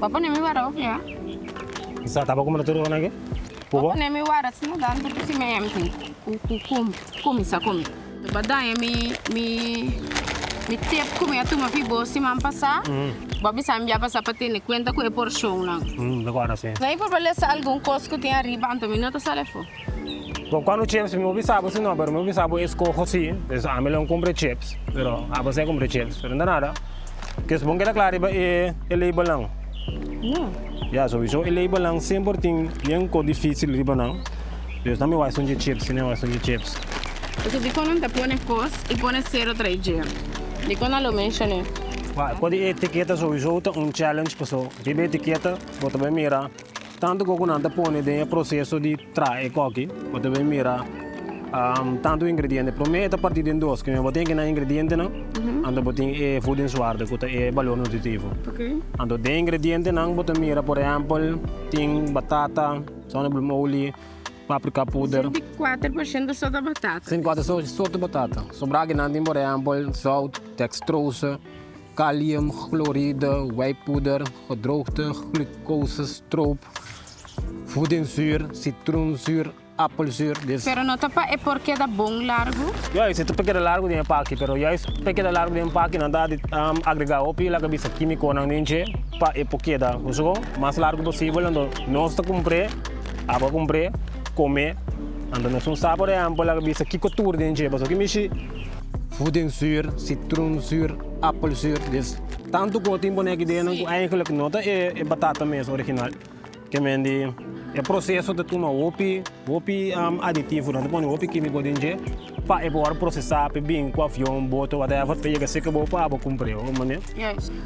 Bo a pone mi wara oki ya? Sa taba kumpra tur kos aki? Bo a pone mi wara asina tantu ku si mi tin ku kuminsá kome. Bo a daña mi mi mi tep ku mi a tuma fi bo siman pasá. Bo a bisa mi bia pasá pa tene kuenta ku e porshonnan. Mi kòrda si. Mi por lesa algun kos ku tin ariba anto mi no ta sali afó. Bon, cuando chips, mi no bisa bo si no, pero mi bisa bo escojo si. Pues ami lo cumpra chips, pero abo si a cumpra chips, pero no ta nada. Kes bon keda kla riba e e labelnan. No. Ya, sowieso e labelnan semper tin bien ko dificil riba nan. Dus nan mi wak esun dje chips, si mi wak esun dje chips. Pasobra dikon nan ta pone kos i pone sero tra'i dje? Dikon nan lo menshon'é? Wak, ko di etiketa sowieso ta un challenge paso riba etiketa bo ta bai mira. Tantu ku nan ta pone den e proseso di traha e koki, bo ta bin mira tantu ingrediente. Promé e ta partí den dos, kimen bo tin kinan ingredientenan, anto bo tin e voedingswaarde ku ta e balor nutritivo. Anto den ingredientenan bo ta mira por ehèmpel tin batata, zonnebloemolie, paprika poeder. 64% so ta batata. 64 so ta batata. Sobrá kinan tin por ehèmpel zout, dextrose. Kalium, chloride, wijpoeder, gedroogde glucosestroop, voedingszuur, citroenzuur, appelzuur. Dus. Pero no ta pa e por keda bon largu? Juist, e ta pa keda largu den e paki, pero juist pa e keda largu den e paki nan ta agrega hopi laga bisa kimikonan den dje pa e por keda mas largu posibel. Anto nos ta kumpr'é, abo a kumpr'é, kom'é, anto nos no sa por ehempel laga bisa kiko tur den dje pasobra ki mishi. Voedingszuur, citroenzuur, appelzuur, dus tantu ku tin pone aki den ku eigenlijk no ta e batata mes original. Ke men di e proseso ta tuma hopi hopi aditivo, nan ta pone hopi kimiko den dje pa e por prosesa pa e bin ku avion, boto, whatever pa yega serka bo pa bo kumpr'e, bo mane.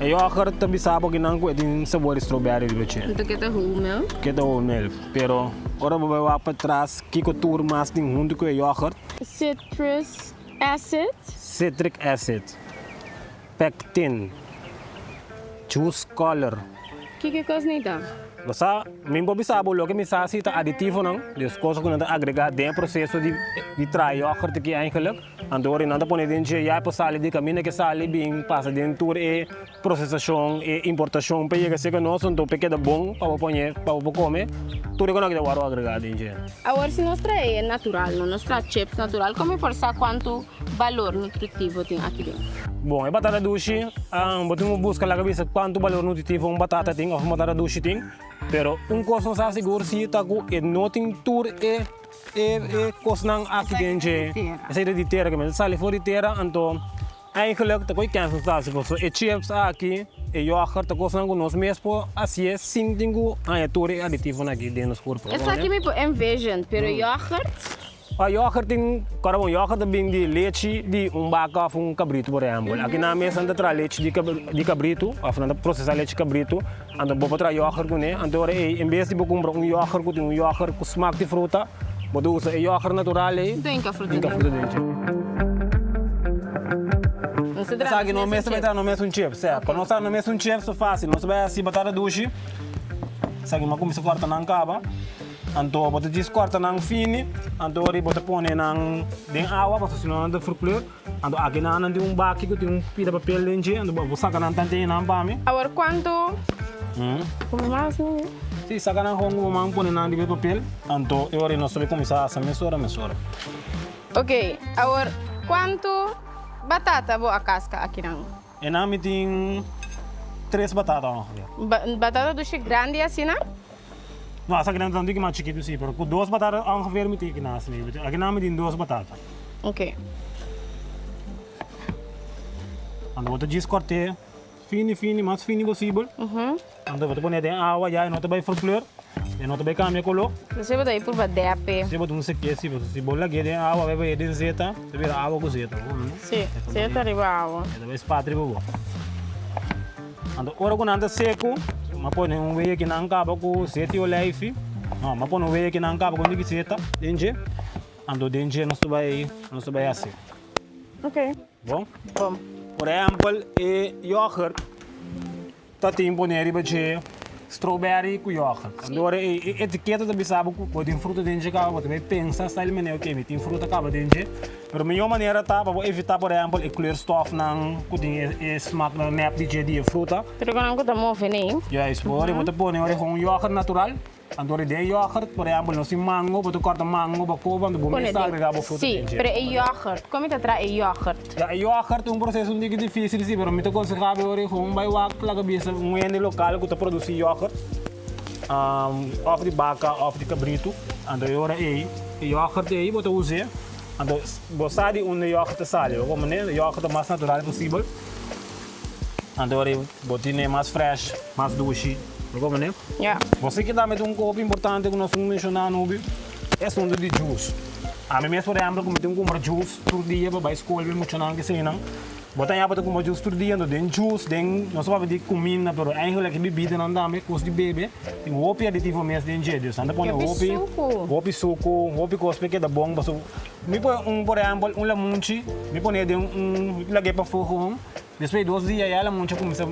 E yoghurt ta bisa bo kinan ku e tin sabor di strawberry riba dje. Anto ke ta whole milk? Ke ta whole milk, pero ora bo bai wak patras kiko tur mas tin huntu ku e yoghurt. Citrus acid. Citric acid, pectin, juice color. Kiko e kos nei ta? Bo sa, mi por bisa bo loke mi sa si ta aditivonan, dus kos ku nan ta agrega den e proseso di di traha yoghurt aki eigenlijk. Anto ora nan ta pone den dje ya e por sali di kaminda ke sali bin pasa den tur e prosesashon, e importashon pa yega serka nos, anto pa e keda bon pa bo pone, pa bo por kome, tur e kos nan ta wòrdu agregá den dje. Awor si nos trae e natural, no nos traha chips natural, kon mi por sa kuantu balor nutritivo tin aki den? Bon, e batata dushi, bo tin ku buska laga bisa kuantu balor nutritivo un batata tin òf un batata dushi tin, pero un kos nos sa sigur si ta ku e no tin tur e e kosnan aki den dje. Esaki ta di tera, ke mester sali for di tera, anto. Eigenlijk ta koe kens nos ta hasi pasobra e chips aki, e yoghurt ta kosnan ku nos mes por hasié sin tin ku haña tur e aditivonan aki den nos kurpo. Esaki mi por envision, pero yoghurt? A yoghurt tin, kòrda bon, yoghurt ta bin di lechi di un baka òf un kabritu por ehèmpel. Aki nan mes nan ta traha lechi di kabritu òf nan ta prosesá lechi kabritu, anto bo por traha yoghurt kuné. Anto ora ei en bes di bo kumpra un yoghurt ku tin un yoghurt ku smak di fruta, Bo ta usa e yoghurt natural ei. Hinka fruta den dje. Esaki no mester bai traha no mes un chips. Sea, pa nos traha no mes un chips ta fácil. Nos ta bai hasi batata dushi. Esaki bo a kuminsá kòrta nan kaba. Anto bo ta djis kòrta nan fini. Anto ora bo ta pone nan den awa pasobra si no nan ta verkleur. Anto aki nan nan tin un baki ku tin un pida papel den dje, anto bo saka nan tanteño nan pa mi. Awor kuantu Como mas mi? Si, saka nan kon ku bo man pone nan riba e papel, anto e ora ei nos ta bai kuminsá hasa mesora mesora. Ok, awor kuantu batata bo a kaska akinan? Enan mi tin tres batata ongeveer. Batata dushi grandi asina? No, esaki nan ta un tiki mas chikitu si, pero ku dos batata ongeveer mi tin akinan asina. Akinan mi tin dos batata. Ok. Anto bo ta djis kòrt'é fini fini, mas fini posibel. Anto bo ta pone den awa ya e no ta bai verkleur, e no ta bai kambia koló. Esei bo ta bai purba dèp'e. Si bo ta un sekié si, pasobra si bo lag'é den awa bai bai den zeta, ta bira awa ku zeta. Si, zeta riba awa. E ta bai spat riba bo. Anto ora ku nan ta seku, mi a pone un wea ki nan kaba ku zeta i oleifi. No, mi a pone un wea ki nan kaba ku un tiki zeta den dje. Anto den dje nos ta bai, nos ta bai hasi. Ok. Bon? Bon. Por ehèmpel, e yoghurt ta tin pone riba dje. Strawberry ku yoghurt. Anto e e etiketa ta bisa bo ku bo tin fruta den dje kaba, bo ta bay pensa style manera ok mi tin fruta kaba den dje. Pero mihó manera ta pa bo evitá por ehèmpel e kleurstofnan ku tin e smaknan nèp di dje di e fruta. Pero ku nan ku ta move nei. Juist, bo ora bo ta pone ora un yoghurt natural. Anto ora den yoghurt, por ehèmpel nos tin mango, bo ta kòrta mango bo koba anto bo mes ta agregá bo fruta Sí, den dje. pero e yoghurt, kon mi ta traha e yoghurt? Ya, e yoghurt ta un proseso un tiki difísil sí, pero mi ta konsehá bo ora gewoon bai wak laga bisa un hende lokal ku ta produsí yoghurt, òf di baka òf di kabritu. Anto e ora ei, e yoghurt ei bo ta us'é, anto bo sa di unda e yoghurt ta sali, bo komo e yoghurt ta mas natural posibel. Anto ora bo tine mas fresh, mas dushi. Bo comprende? Ja. Bo si ki tambe ta un kopi importante ku nos tin menshoná nubi, e asuntu di juice. Ami mes por ehempel ku mi tin kumpra juice tur dia pa bai skol mi muchanan kesenan. Bo ta haña bo ta kumpra juice tur dia, anto den juice, den nos ta papia di kuminda pero eigenlijk e bibidanan tambe, kos di bebe, tin hopi aditivo mes den dje. Dus nan ta pone Hopi suku. Hopi suku, hopi kos pa e keda bon pasobra mi pone un por ehempel un lamunchi, mi pone den un, mi lag'é pafó gewoon. Despues di dos dia ya lamunchi a kuminsá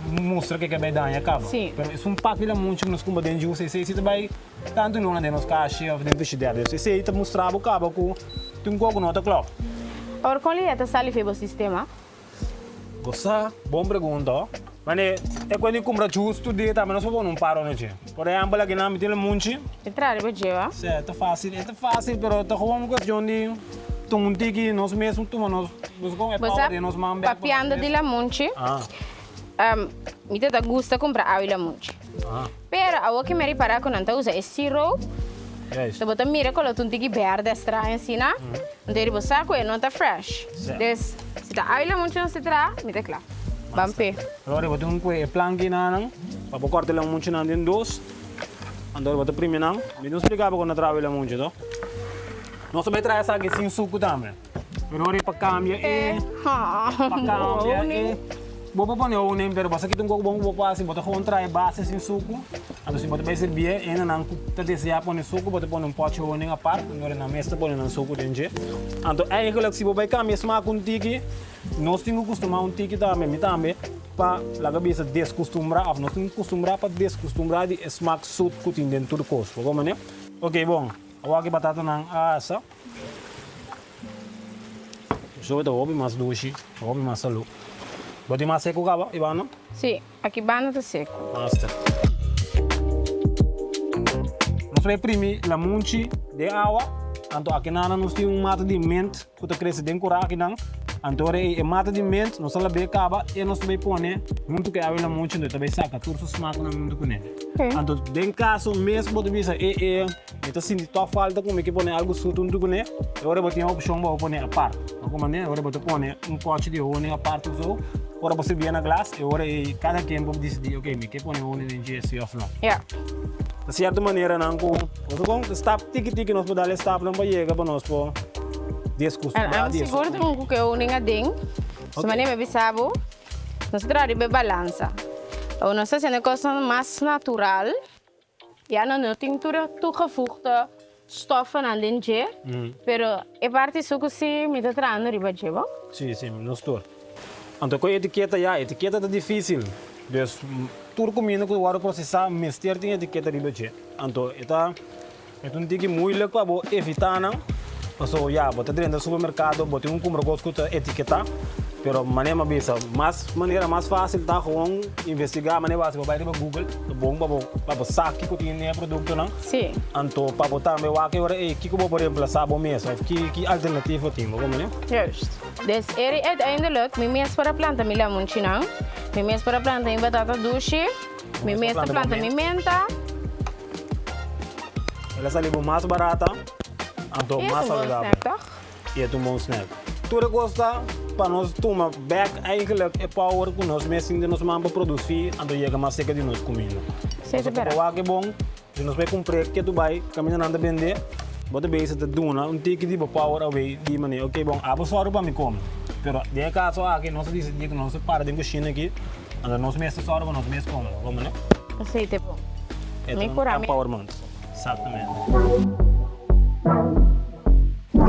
mustra ke ke bai daña kaba. Sí. Pero esun pak di lamunchi ku nos kumpra den juice esei si ta bai tantu luna den nos kashi òf den frishider. Dus esei ta mustra bo kaba ku tin un koko no ta klòp. Awor kon lihe ta sali for bo sistema? Bo sa? Bon pregunta ho. Mane e ku di kumpra juice tur dia tambe nos por pone un paro na dje. Por ehèmpel aki nan mi tin lamunchi. E traha riba dje wa? Sí, ta fásil. E ta fásil pero ta gewoon un kuestion di tuma un tiki nos mes tuma nos nos kon e Bo power sa, den nos man bek pa nos papiando di mes. lamunchi, Ah. mi ta ta gusta kumpra awa i lamunchi. Ah. Pero awor ke mi a ripará ku nan ta usa e siroop, Juist. so bo ta mira kolo ta un tiki berde straño asina, anto e bo sa ku e no ta fresh. Sí. Dus, si ta awa i lamunchi nos ta traha, mi ta kla. Ban p'e. Awor bo tin ku e plankinan pa bo kòrta e lamunchinan den dos. Anto bo ta primi nan. Mi no splika bo kon ta traha e lamunchi to. Nos ta bai traha esaki sin suku tambe. Pero ora e pa kambia e pa kambia e bo por pone honing pero bo sa kita un koko bon ku bo por hasi bo ta gewoon traha e base sin suku. Anto si bo ta bai sirbié e hendenan ku ta deseá pone suku bo ta pone un pòchi honing apart anto ora nan mes ta pone nan suku den dje. Anto eigenlijk si bo bai kambia e smak un tiki. Nos tin ku kustumá un tiki tambe, mi tambe, pa laga bisa deskustumbrá òf nos tin ku kustumbrá pa deskustumbrá di e smak sut ku tin den tur kos. Bo komo ne? Oke, bon. Awor ki batatanan a asa. Sobe ta hopi mas dushi, hopi mas salú. Bo tin mas seku kaba, Ivano? Sí, aki banda ta seku. Master. Nos ta bai primi lamunchi den awa, anto aki nana nos tin un mata di mint. Ku ta krese den kurakinan. Anto ora ei e mata di mint nos ta lab'é kaba e nos ta bai pone huntu ku e awa lamunchi anto e ta bai saka tur su smaknan huntu kuné. Anto den kaso mes bo ta bisa e e mi ta sinti tòg falta ku mi ke pone algu sut huntu kuné e ora bo tin e opshon pa bo pone apart. Bo komprende? E ora bo ta pone un pòchi di honing apart òf so ora bo sirbié na glas e ora ei kada ken por disidí oke mi ke pone honing den dje si òf no. Ta sierto maneranan ku bo ta kon stap tiki tiki nos por dal e stapnan pa yega pa nos por deskustumbrá di e Sigur tin un ku ke honing aden. Su manera mi a bisa bo, nos ta traha riba e balansa. Awor nos ta hasiendo e kosnan mas natural. Ya no no tin tur e toegevoegde stoffennan den dje, pero e parti suku si mi ta trahando riba dje bo. Si, si, nos tur. Anto ku etiketa ya, etiketa ta difisil. Dus tur kuminda ku wòrdu prosesá mester tin etiketa riba dje. Anto e ta e ta un tiki moeilijk pa bo evitá nan, pasobra ya bo ta drenta supermerkado bo tin un kumpra kos ku ta etiketá, pero manera mi a bisa mas manera mas fásil ta gewoon investigá manera bo hasi bo bai riba Google ta bon pa bo pa bo sa kiko tin den e produktonan. Sí. Anto pa bo tambe wak e ora ei kiko bo por remplasá bo mes òf ki ki alternativa tin bo komo ne? Juist. Dus eri uiteindelijk mi mes por a planta mi lamunchinan, mi mes por a planta mi batata dushi. Mi mes ta planta mi menta. El a sali bo mas barata, anto mas saludabel. I es un bon snack, toch? I e ta un bon snack. Tur e kos ta pa nos tuma bek eigenlijk e power ku nos mes tin den nos man pa produsí, anto yega mas serka di nos kuminda. Sí, ta bera. Pasobra wak e bon, si nos bai kumpr'é ketu bai kaminda nan ta bend'é, bo ta bezig ta duna un tiki di bo power away di manera, ok bon, abo sòru pa mi kome. Pero den e kaso aki nos a disidí ku nos ta para den kushina aki. Anto nos mes ta sòru pa nos mes kome, bo mane? Esei ta bon. E ta Mi un cura mi. empowerment. Exactamente.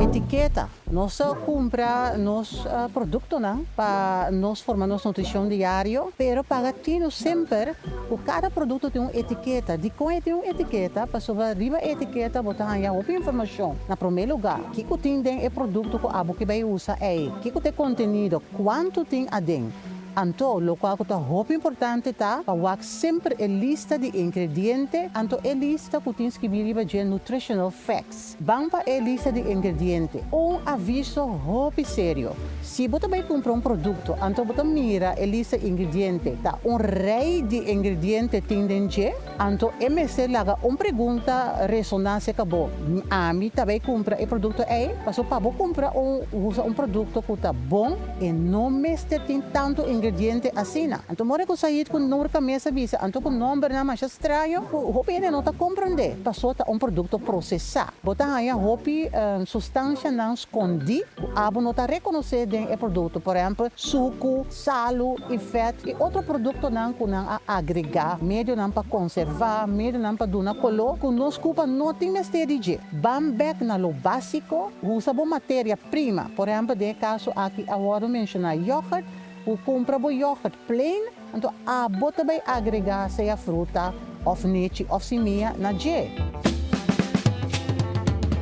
E Etiketa, Nos ta kumpra nos produktonan pa nos forma nos nutrishon diario, pero paga tinu semper ku kada produkto tin un etiketa. Dikon e tin un etiketa? Pasobra riba e etiketa bo ta haña hopi informashon. Na promé lugá, kiko tin den e produkto ku abo ke bai usa ei? Kiko ta e kontenido? Kuantu tin aden? Anto, lokual ku ta hopi importante ta pa wak semper e lista di ingrediente, anto e lista ku tin skibí riba dje nutritional facts. Ban pa e lista di ingrediente. Un aviso hopi serio, si bo ta bai kumpra un produkto anto bo ta mira e lista ingrediente ta un rei di ingrediente tin den dje, anto e mester laga un pregunta resoná serka bo, Ami ta bai kumpra e produkto ei? Pasobra pa bo kumpra un usa un produkto ku ta bon, E no mester tin tantu ingrediente asina. Anto mora ku Said ku Nurka mes a bisa, anto ku nombernan masha straño ku hopi hende no ta komprendé, paso ta un produkto prosesá. Bo ta haña hopi sustanshanan skondí ku abo no ta rekonosé den e produkto, por ehèmpel suku, salu i fèt i otro produktonan ku nan a agregá, medionan pa konservá, medionan pa duna koló ku nos kupa no tin mester di dje. Ban bèk na lo básiko, usa bo materia prima. Por ehèmpel den e kaso aki a wòrdu menshoná yògert, bo kumpra bo yògert plain, anto abo ta bai agregá sea fruta òf nechi òf simia na dje.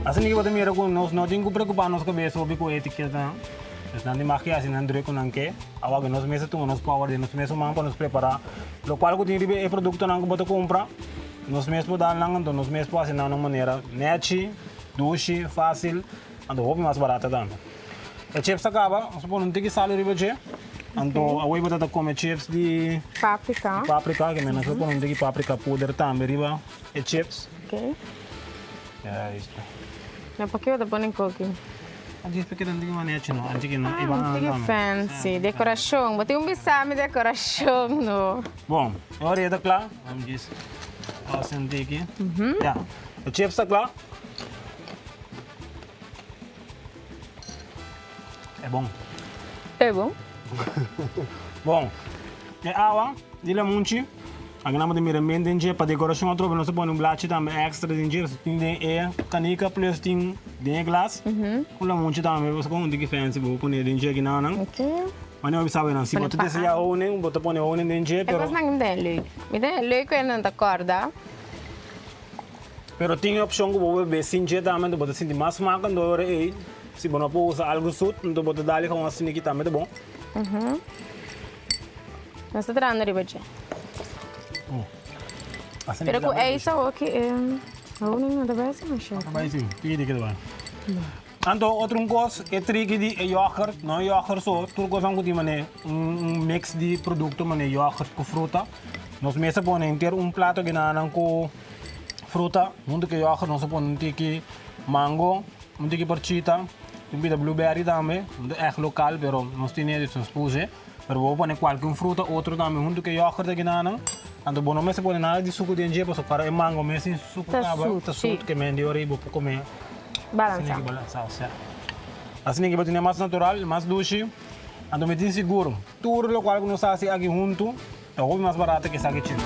Asina ki bo ta mira ku nos no tin ku preokupá nos kabes hopi ku etiketanan. Esnan di mag ke hasi nan druk ku nan ke. Awa ku nos mes a tuma nos power den nos mes man pa nos prepará lokual ku tin riba e produktonan ku bo ta kumpra. Nos mes por dal nan, anto nos mes por hasi nan na un manera nechi, dushi, fásil. Anto hopi mas barata tambe. E chips ta kaba, nos a pone un tiki sal riba dje. Anto awor bo ta ta kome chips di Paprika. paprika, ke nos a pone un tiki paprika puder tambe riba e chips. Ok. Juist. Na paki bo ta pone koki? Antes pa keda un tiki manechi no, antes ke no Ah, un tiki fancy. Dekorashon. Bo tin un bisa mi dekorashon no. Bon, e ora e ta kla, nos djis hasi un tiki. Ya, e chips ta kla. E bon. E bon. Bon, e awa di lamunchi, aki nan bo ta mira men den dje, pa decoracion atrobe nos ta pone un blachi tambe extra den dje, pasobra tin den e canica plus tin den e glas, un lamunchi tambe, pasobra con un tiki fancy bo por pone den dje aki nan nan. Ok. Mane bo bisa bo nan, si bo ta desea honing, bo ta pone honing den dje, pero. E cosnan mi ta leuk. Mi ta leuk cu e nan ta corda. Pero tin e opcion cu bo bebe sin dje tambe, enton bo ta sinti mas smak anto e ora ey si bo no por usa algo zoet, enton bo ta dal con asiniki tambe ta bon. Nos ta trahando riba dje. Pero cu ijs awoki e honing no ta bay asina masha. Ta bay si, tiki tiki ta bay. Anto otro un cos, e triki di e yoghurt, no e yoghurt so, tur cosnan cu tin mane un mix di producto mane yoghurt cu fruta. Nos mes a pone henter un plato ginanan cu fruta, hunto cu e yoghurt nos a pone un tiki mango, un tiki parchita, un bida blueberry tambe, no ta echt local pero nos tene dus nos puse. Pero bo por pone cualke un fruta otro tambe hunto cu e yoghurt ginanan. Anto bo no mester pone nada di sucu den dje pasobra para e mango mes tin sucu caba, ta sut, ke men di ora bo por come. Balansa. Asina ki balansa, sea. Asina ki bo tene mas natural, mas dushi. Anto mi tin sigur, tur lokual ku nos hasi aki huntu ta hopi mas barato ke esaki chino.